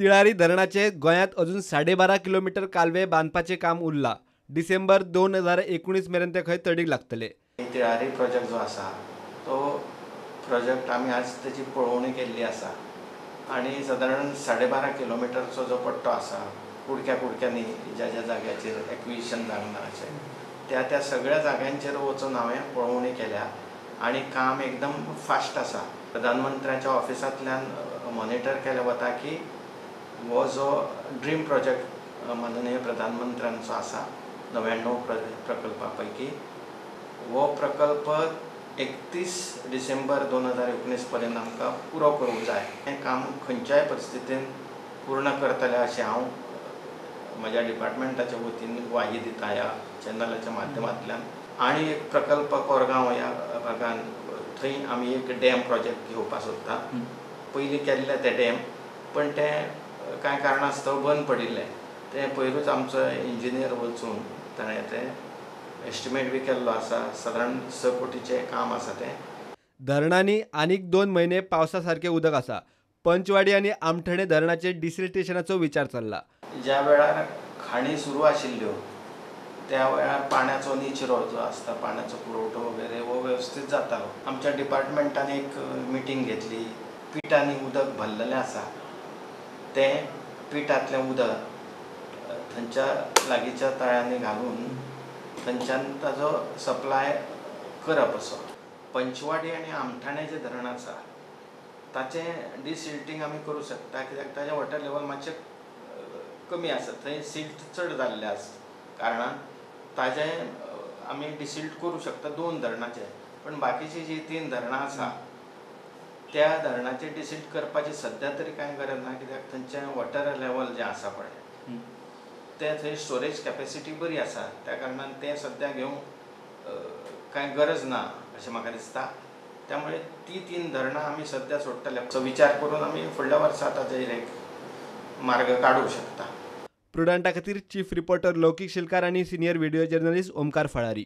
तिळारी धरणाचे गोंयांत अजून 12.5 किलोमीटर कालवे बांदपाचें काम उरलां. डिसेंबर 2019 मेरेन ते खंय तडीक लागतले. तिळारी प्रोजेक्ट जो आसा तो प्रोजेक्ट आमी आज तेची पळोवणी केल्ली आसा आनी सादारण 12.5 किलोमिटरचो जो पट्टो आसा कुडक्या कुडक्यांनी ज्या ज्या जाग्याचेर एक्विजिशन जावंक ना अशें त्या त्या सगळ्या जाग्यांचेर वचून हांवें पळोवणी केल्या आनी काम एकदम फास्ट आसा. प्रधानमंत्र्याच्या ऑफिसांतल्यान मॉनिटर केलें वता की हो जो ड्रीम प्रोजेक्ट माननीय प्रधानमंत्र्यांचो आसा 99 प्रकल्पा पैकी हो प्रकल्प 31 डिसेंबर 2019 पर्यंत आमकां पुरो करूंक जाय. हें काम खंयच्याय परिस्थितीन पूर्ण करतलें अशें हांव म्हज्या डिपार्टमेंटाच्या वतीन ग्वाही दिता ह्या चॅनलाच्या माध्यमांतल्यान. आनी एक प्रकल्प कोरगांव ह्या भागान थंय आमी एक डॅम प्रोजेक्ट घेवपाक सोदता. पयलीं केल्ले ते डॅम पण ते कांय कारणास्तव बंद पडिल्ले. ते पयरूच आमचो इंजिनियर वचून ताणें ते एस्टिमेट बी केल्लो आसा. सादारण 6 कोटीचें काम आसा तें. धरणांनी आनीक 2 म्हयने पावसा सारकें उदक आसा. पंचवाडी आनी आमठणे धरणाचे डिसिल्टेशनाचो विचार चल्ला. ज्या वेळार खाणी सुरू आशिल्ल्यो त्या वेळार पाण्याचो निचरो जो आसता, पाण्याचो पुरवठो वगैरे हो वेवस्थीत जातालो. आमच्या डिपार्टमेंटान एक मिटींग घेतली. पिटांनी उदक भरलेलें आसा तें पिटांतलें उदक थंयच्या लागींच्या तळ्यांनी घालून थंयच्यान ताजो सप्लाय करप असो. पंचवाडी आनी आमठाणे जें धरण आसा ताचें डिसिल्टींग आमी करूं शकता कित्याक ताजें वॉटर लेवल मातशें कमी आसा. थंय सिल्ट चड जाल्लें आसा कारणान ताजें आमी डिसिल्ट करूं शकता 2 धरणाचें. पण बाकीचीं जीं 3 धरणां आसा त्या धरणाचें डिसिल्ट करपाची सद्या तरी कांय गरज ना कित्याक थंयचें वॉटर लेवल जें आसा पळय तें थंय स्टोरेज कॅपेसिटी बरी आसा. त्या कारणान तें सद्या घेवंक कांय गरज ना अशें म्हाका दिसता. त्यामुळे ती 3 धरणां आमी सद्या सोडटले असो विचार करून आमी फुडल्या वर्सा ताचेर एक मार्ग काडूंक शकता. प्रुडंटा खातीर चीफ रिपोर्टर लौकीक शिलकार आनी senior video journalist Omkar Falari.